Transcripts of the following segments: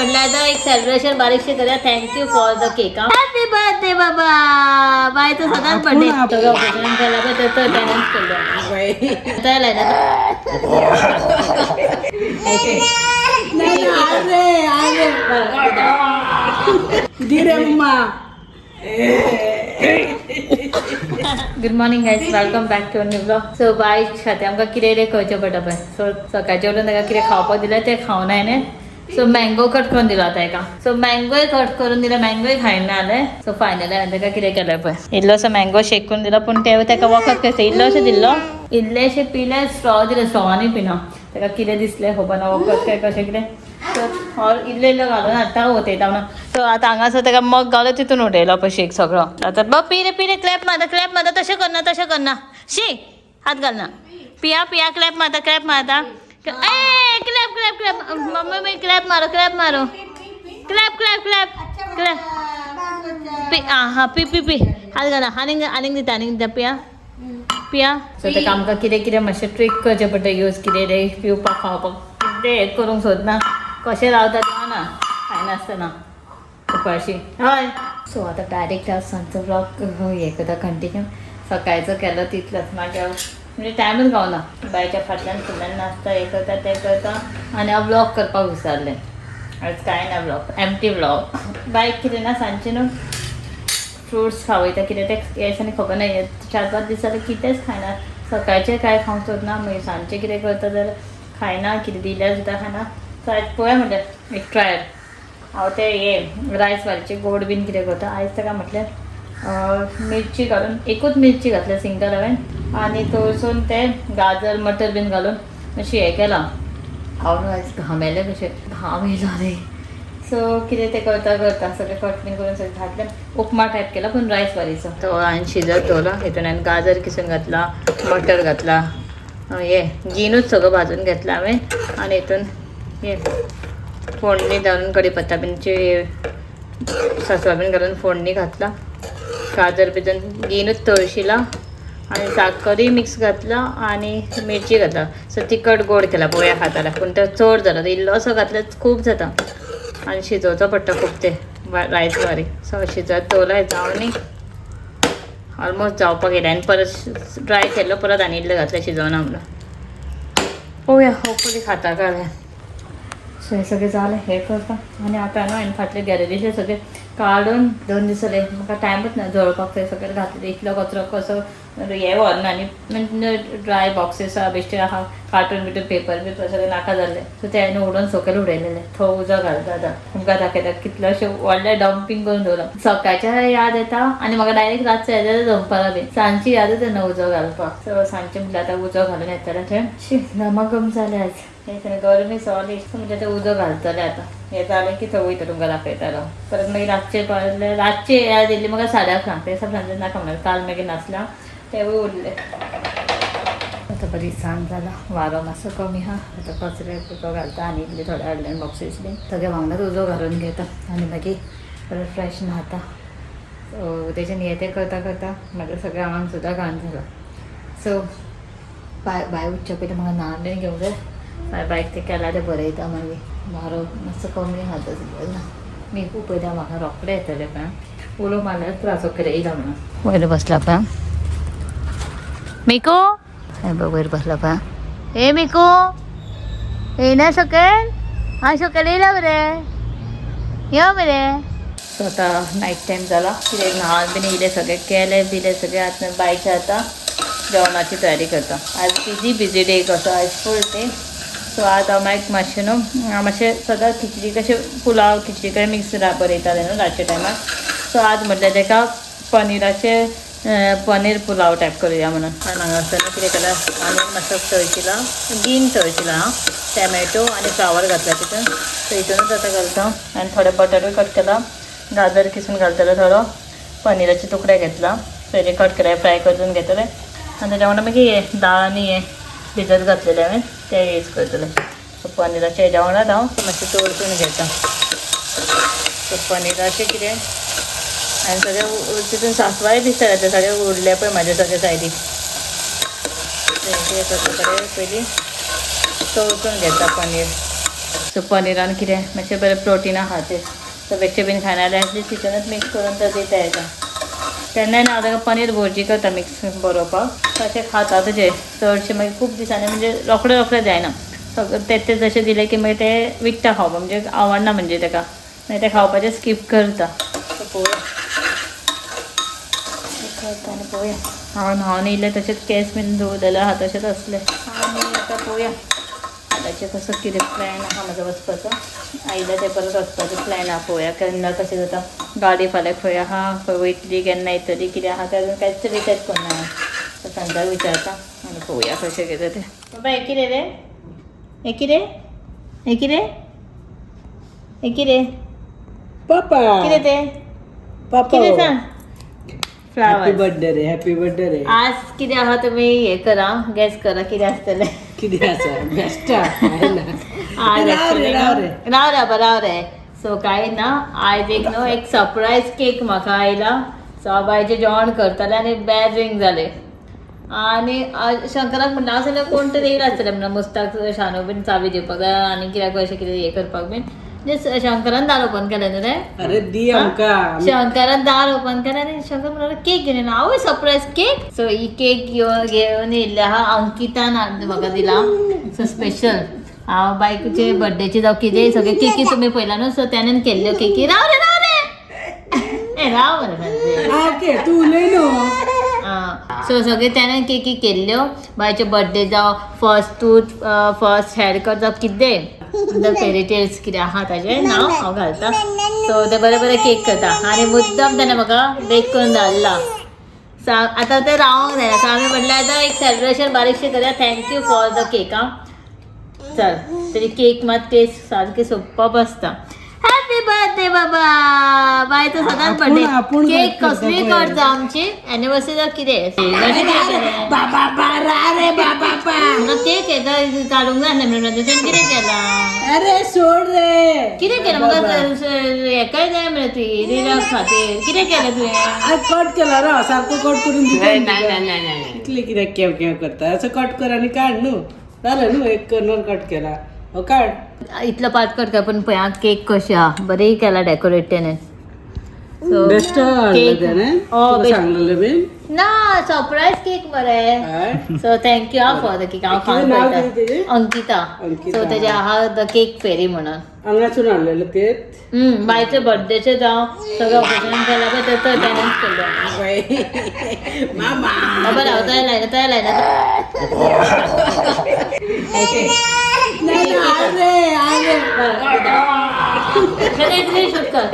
म्हटलं आता एक सेलिब्रेशन बारीकशे करूया. Thank you for the cake. Happy birthday बाबा. बायचं सदाच बर्थडे. सगळं ऑपरेशन केलं पण त्याचं अटेंडन्स केलं. चला ना. अरे अरे, धीरे मम्मा. Good morning guys, welcome back to new vlog. So बाय खाते आमकां कितें कितें करचें पडटा पळय. सो सकाळचें उठून ताका कितें खावपाक दिलें तें खावना हांवें. सो मँगो कट करून दिलो आतां हेका. सो मँगोय कट करून दिलो, मँगोय खायना जालें. सो फायनली हांवें ताका कितें केलें पळय, इल्लोसो मँगो शेक करून दिलो. पूण तें ताका वखद कशें इल्लोशें दिल्लो, इल्लेशें पिले, स्ट्रॉ दिलें, स्ट्रॉवानूय पिना. ताका कितें दिसलें खबर ना, वखद काय कशें कितें. सो और इल्लें इल्लें घालून हाडटा वतयता म्हणून. सो आतां हांगासर ताका मग गावलो तितून उडयलो पळय शेक सगळो. आतां बा पी रे, पी रे. क्लॅप मारता, क्लॅप मारता. तशें करना, तशें करना. शी, हात घालना. पिया पिया, क्लॅप मारता, क्लॅप मारता. ए क्लॅप क्लॅप क्लॅप. मम्मी मी क्लॅप मारो, क्लॅप मारो. Clap clap clap clap. P. आं हां, पी पी पी. हात घालना. आनीक आनीक दिता, आनीक दिता. पिया पिया. सो ताका आमकां कितें कितें मातशें ट्रीक करचें पडटा यूज. कितें तें पिवपाक खावपाक कितें हें करूंक सोदना. कशें रावता तें ना खायनासतना उपाशी. हय, सो आतां डायरेक्ट हांव सांजचो व्लॉग हें करता कंटिन्यू. सकाळचो केलो तितलोच, मागीर म्हणजे टायमूच गावना. बायच्या फाटल्यान फुडल्यान नाचता, हें करता, तें करता आनी हांव व्लॉग करपाक विसरलें. आयज कांय ना व्लॉग, एम्प्टी व्लॉग. बायक कितें ना, सांजचें न्हू फ्रुट्स खावयता कितें तें ह्या दिसांनी खबर ना. 4-5 दीस जाले कितेंच खायना. सकाळचें कांय खावंक सोदना, मागीर सांजचें कितें करता जाल्यार खायना, कितें दिल्यार सुद्दां खायना. सो आयज पळोवया म्हणलें एक ट्रायल. हांव ते हे रायस वालीचे गोड बीन कितें करता. आयज ताका म्हटलें मिरची घालून, एकूच मिरची घातल्या सिंगल हांवें आनी थंयसून ते गाजर मटर बीन घालून मातशें हें केलां. हांव न्हू आयज घामेलें कशें, घाम येयलो रे. सो कितें तें करता करता सगळें कट बीन करून सगळें घातलें. उपमा टायप केला पूण रायस वालीचो. तो हांवें शिजत दवरला. हितून हांवें गाजर किसून घातला, मटर घातला, हें गिनूच सगळं भाजून घेतला हांवें आनी हितून हें फोडणी घालून कडीपत्ता बीनची सासवां बीन घालून फोडणी घातला. गाजर बिजन गिनूच तळशिला आनी साकरूय मिक्स घातला आनी मिरची घातला. सो तिखट गोड केला पळोवया खाताला. पूण तो चड जाला, इल्लोसो घातल्यार खूब जाता आनी शिजोवचो पडटा खूब ते रायस बारीक. सो शिजत दवरला, जावं न्ही, ऑलमोस्ट जावपाक येयलें आनी परत ड्राय केल्लो, परत आनी इल्लें घातलें शिजोवना म्हणून. पळोवया, होपफुली खाता काय. सो हें सगळें जालें, हें करता आनी आतां न्हू हांवें फाटले गॅलरीचे सगळें काडून 2 दीस जाले, म्हाका टायमूच ना जळोवपाक. थंय सगळें घातलें, इतलो कचरो कसो हें व्हरना आनी ड्राय बॉक्सीस आहा, बेश्टे आहा, कार्टून बिटून पेपर बिपर सगळें नाका जाल्लें. सो तें हांवें उडोवन सकयल उडयलेलें. थंय उजो घालता आतां. तुमकां दाखयता कितलेशें व्हडलें डंपींग करून दवरलां. सकाळच्या याद येता आनी म्हाका डायरेक्ट रातचें याद येता, दनपारां बीन. सांजची यादूच येना उजो घालपाक. सो सांजचें म्हटल्यार आतां उजो घालून येतलें थंय. शी, घमाघम जालें आज. हें गरमी सॉलीड म्हणजे आतां उजो घालतलें. आतां हें जालें की थंय वयता, तुमकां दाखयतालो. परत मागीर रातचें पळयलें, रातचें याद येयली म्हाका 11:30. ते सांजचे नाका म्हणलें, काल मागीर नासलें हांव, तेवूय उरले. आतां बरी सांज जाला, वारो मातसो कमी आहा. आतां कचरे उजो घालता आनी इल्ले थोडे हाडले बॉक्सीस बीन, सगळे वांगडाच उजो घालून घेता आनी मागीर परत फ्रेश न्हाता. सो तेच्यान हें तें करता करता म्हाजें सगळें आंगान सुद्दां घाण जालां. सो बाय बाय उठच्या पयलीं म्हाका न्हाण बीन घेवंक जाय. बाय बायक तें केल्यार तें बरयता. मागीर वारो मातसो कमी आहा तसो ना. मी खूब पळयता, म्हाका रोखडें येतलें पळय. उलो मारल्यार त्रास ओके येयला म्हणून. वयर बसला पळय मिको, हे बघ वयर बसला पळय. ए मिको, येयना सकयल? हां, सकयल येयला मरे, यो मरे. सो आतां नायट टायम जाला, कितें न्हाण बीन येयलें, सगळें केलें बिलें सगळें. आतां बायचें आतां जेवणाची तयारी करता. आज बिजी बिजी डे कसो आयज, फूल डे. सो आज हांव मागीर मातशें न्हू मातशें सदांच खिचडी कशें पुलाव खिचडी कडेन मिक्स बरयतालें न्हू रातच्या टायमार. सो आज म्हटलें ताका पनीराचे पनीर पुलाव टायप करूया म्हणून. आनी हांगासर कितें केलां, आनी मातसो तळशिला गीन तळशिला हां, टॅमॅटो आनी फ्लावर घातला तितून. सो हितूनच आतां घालता आनी थोडे बटरूय कट केला, गाजर किसून घालतले, थोडो पनीराचे तुकडे घेतला, सो हेजे कट केले, फ्राय करून घेतले आनी तेच्या वांगडा मागीर हे दाळ आनी हे भिजत घातलेले हांवें ते यूज करतले. सो पनीराचे हेज्या वांगडा हांव मातशें तळसून घेता. सो पनीराचें कितें आनी सगळें तितून सासवाय दिसता जाता, सगळें उरलें पळय म्हाजे सगळे सायडीक. कितें करता, पयलीं तळसून घेता पनीर. सो पनीरान कितें मातशें बरें प्रोटीन आहा तें. सो बेश्टें बीन खायना जाल्यार एटलीस्ट तितूनच मिक्स करून तो दिता हेका. तेन्नाय हांव ताका पनीर भुर्जी करता मिक्स बरोवपाक. तशें खाता तशें चडशें मागीर खूब दिसांनी, म्हणजे रोखडें रोखडें जायना सगळें. ते ते जशें दिलें की मागीर ते विकता खावपाक, म्हणजे आवडना, म्हणजे ताका मागीर तें खावपाचें स्कीप करता. सो पळोवया करता आनी पळोवया. हांव न्हांवन येयलें तशेंच केंस बीन धुवलेले आहा तशेंच आसलें. आनी आतां पळोवया आतांचें कसो कितें प्लॅन आहा म्हाजो वचपाचो. आयलें तें परत वचपाचो प्लॅन आहा. पळोवया केन्ना कशें जाता. गाडी फाल्यां खंय आहा, खंय वयतली, केन्ना येतली, कितें आहा तें अजून कांयच डिसायड करूंक ना. सो तांकां विचारता आनी पळोवया कशें कितें तें. बाबा, हें कितें रे? हें कितें? हें कितें? हें कितें? पप्पा. कितें तें? पप्पा. कितें सांग. Happy flowers. बर्थडे रे, हॅपी बर्थडे रे. आज कितें आहा तुमी हे करा, गॅस करा कितें आसतलें. कितें आसा बेश्टा आज राव रे, actually राव रे. राव रे बाबा, राव रे. सो काय ना, आयज एक न्हू एक सरप्रायज केक म्हाका आयला. सो हांव बायचें जेवण करतालें आनी बेल रिंग जालें आनी शंकराक म्हणलें, हांव जाल्यार कोण तरी येयला आसतलें म्हणून मुस्ताक शानू बीन चावी दिवपाक जाय आनी कित्याक अशें कितें हें करपाक बीन. म्हणजे शंकरान दार ओपन केलें न्हू रे. अरे दी आमकां. शंकरान दार ओपन केलें आनी शंकर म्हणलो केक घेवन येयला. हांवूय सरप्रायज केक. सो ही केक घेवन घेवन येयल्ली आहा, अंकितान म्हाका दिला. सो स्पेशल हांव बायकोचे बर्थडेची जावं कितेंय सगळे केकी तुमी पळयला न्हू, सो त्यानेन केल्ल्यो केकी. राव रे, राव रे, ए राव मरे सांजे. ओके, तूं उलय न्हू. सो सगळे त्यानेन केकी केल्ल्यो बायचे बर्थडे जावं, first tooth, first hair cut जावं, कितेंय the फेरी टेल्स कितें आहा ताजें नांव हांव घालता. सो ते बरे बरे केक करता आनी मुद्दम तेणें म्हाका बेक करून धाडला. सो आतां ते रावोंक जायना. सो आमी म्हणलें आतां एक सेलिब्रेशन बारीकशें करया. Thank you for the cake. आं चल, तेजी केक मात टेस्ट सारकी सुपर आसता. हॅपी बर्थडे बाबा. बायचो सदांच बर्थडे आपूण केक करता कसली पळय. करता आमची एनिवर्सरी जावं कितें. बाबा बा रा रे बाबा बा. केक येता काडूंक जाय आसलें म्हणून तेणें कितें केलां? अरे सोड रे. कितें केलें म्हाका हेकाय जाय मरे तुवें रिलॅक्स खातीर कितें केलें तुवें? आज कट केला रा, सारको कट करून दिता. नाही नाही नाही. इतले कित्याक केव केव करता? असं कट कर आनी काड न्हू, जालें न्हू. एक कर्नर कट केला, हो काड. इतलो पात करता पण पळय आं केक कशी आहा, बरी केला डेकोरेट तेणें. सो बेस्ट हाडलं केक. त्याने. हो, तुका बेस्ट. सांगलेलं बीन. ना, सरप्रायज केक मरे. हय. सो thank you आं फॉर the cake. हांव कितें खावन नाव पळयता. कितें तेजें? अंकिता. अंकिता. सो तेजें आहा the cake फेरी म्हणून. हांगासून हाडलेलं तेच. बायचे बर्थडेचे जावं सगळें ऑकेजन केलां पळय ते तेणेंच केल्लें. मामा. बाबा राव, तयार लायना, तयार लायना. नाही ना, अरे अरे. शूट कर.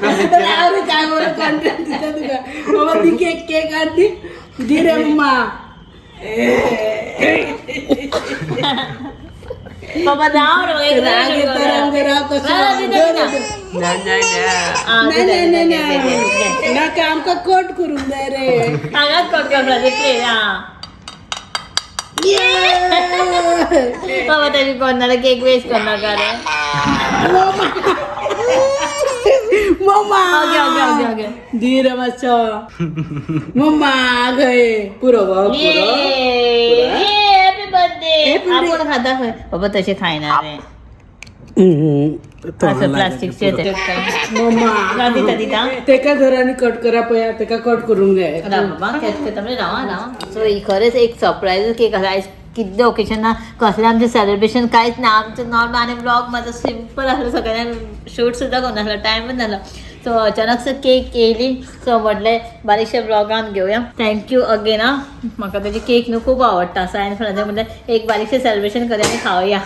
अरे काय बरं कंटेंट दिता तुका बाबा. ती केक केक आणली, दी रे मम्मा. बाबा राव रे, एक राग येता रे आमकां, राव कसो. राव, दिता, दिता. नाही नाही नाही. आं, नाही दिता, नाही दिता, नाही. दे, दे, दे. नाही, नाका, आमकां कट करूंक जाय रे. हांगाच कट करपाक जाय आं. बाबा ताजी कोणाला केक वेस्ट करनाका रे. Mama. Okay okay okay okay. दी रे मातसो मम्मा. गय पुरो बाबा, पुरो. Happy birthday. Happy birthday. आपण खाता खंय बाबा, तशें खायना रे. असं प्लास्टिकचे ते. मम्मा. दिता दिता. तेका धर आनी कट करा पळया, तेका कट करूंक जाय. राव बाबा, कट करता म्हणजे राव राव. सो ही खरेंच एक सरप्रायज केक आसा. आयज कितलें ओकेजन ना, कसलें आमचें सेलिब्रेशन कांयच ना, आमचें नॉर्मल. आनी ब्लॉग म्हाजो सिंपल आसलो, सगळ्यांनी शूट सुद्दां करूंक नासलो, टायमूच नासलो. सो अचानक सो केक येयली, सो म्हटलें बारीकशे ब्लॉगान घेवया. Thank you again आं. म्हाका ताजी केक न्हू खूब आवडटा. सो हांवें फ्रेंड्सांक म्हणलें एक बारीकशें सेलिब्रेशन करया आनी खावया.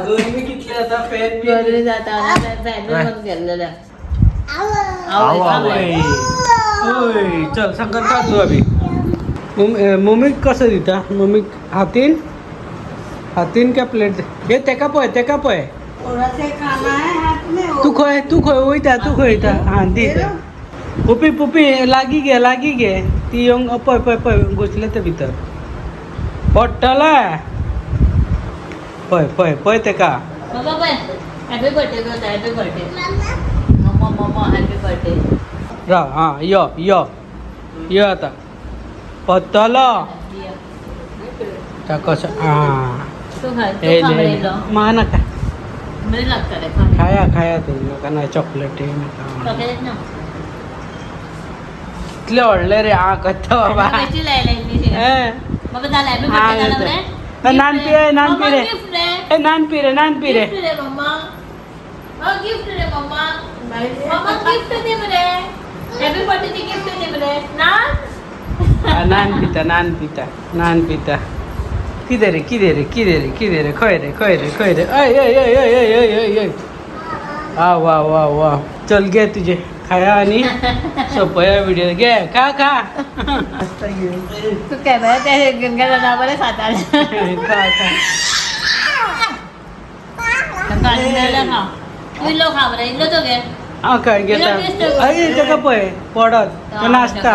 गरमी कितली आसा, फॅन. गरमी जाता, फॅन बंद केल्लेलें. आव, आव. ओय चल शंकर, काड तूं अभी. मम्मीक कसो दिता? मम्मीक हातीन, हातीन काय प्लेट? हे तेका पळय, तेका पळय. तूं खंय, तूं खंय वयता, तूं खंय वयता? हां दी. पुपी, पुपी, लागीं घे, लागीं घे. ती येवंक पळय पळय पळय, घुसले ते भितर पडटले. पळय पळय पळय तेका. बाबा पळय, हॅपी बर्थडे करता. हॅपी बर्थडे मम्मा, मम्मा हॅपी बर्थडे. राव. हां यो यो यो, आतां पडटलो. कसो आं. तूं खा, तूं ए खा ले मरे ले. इल्लो. म्हाका नाका. बरें लागता रे, खा. खाया खाया तूं, म्हाका ना चॉकलेट नाका. चॉकलेट ना. इतले व्हडले रे आ करता बाबा. कशी लायला इल्ली. ए, बाबा झालं हॅपी हा, बर्थडे झाला येतो. मरे. ए, नान पी, ए, नान पी रे. गिफ्ट रे. ए नान पी रे, नान पी रे. गिफ्ट रे मम्मा, गिफ्ट रे मम्मा, मम्मा गिफ्ट दे मरे, हॅपी बर्थडे गिफ्ट दे मरे नान. हा, नान पिता, नान पिता, नान पिता. कितें रे, कितें रे, कितें रे, कितें रे, खंय रे, खंय रे, खंय रे? अय अय अय अय अय अय अय अय. आ वा वा वा. चल घे तुझे खाया आणि सोपया व्हिडिओ. घे, खा खा. तू कॅमेरा ते घेऊन गेला ना बरे सातारा. खा खा. खा तू, इल्लो खा बरे, इल्लो तो घे. हा काय घेता? अय तेका पळय पडत तो नाचता.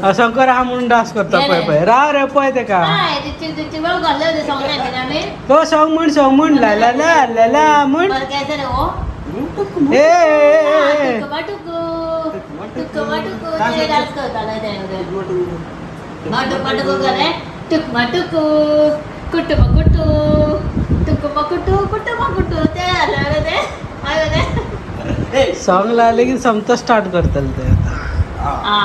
हा, शंकर हा म्हणून डान्स करता. पळय पळय, राव रे, पळय तेका. काय तिची तिची बरोबर घातले होते सॉंग नाही आम्ही. तो सॉंग म्हण, सॉंग म्हण, ला ला ला ला ला म्हण. बरं काय रे हो. ए, ए, ए, ए. टुकू टुकू टुकू ते डान्स करताले ते. माटू माटू करे टुकमा टुकू कुटुंब कुटू टुकुमा कुटू कुटुंबा कुटू ते आलं रे ते आलं ते. सॉंग लावले की समता स्टार्ट करतले ते आता. हा.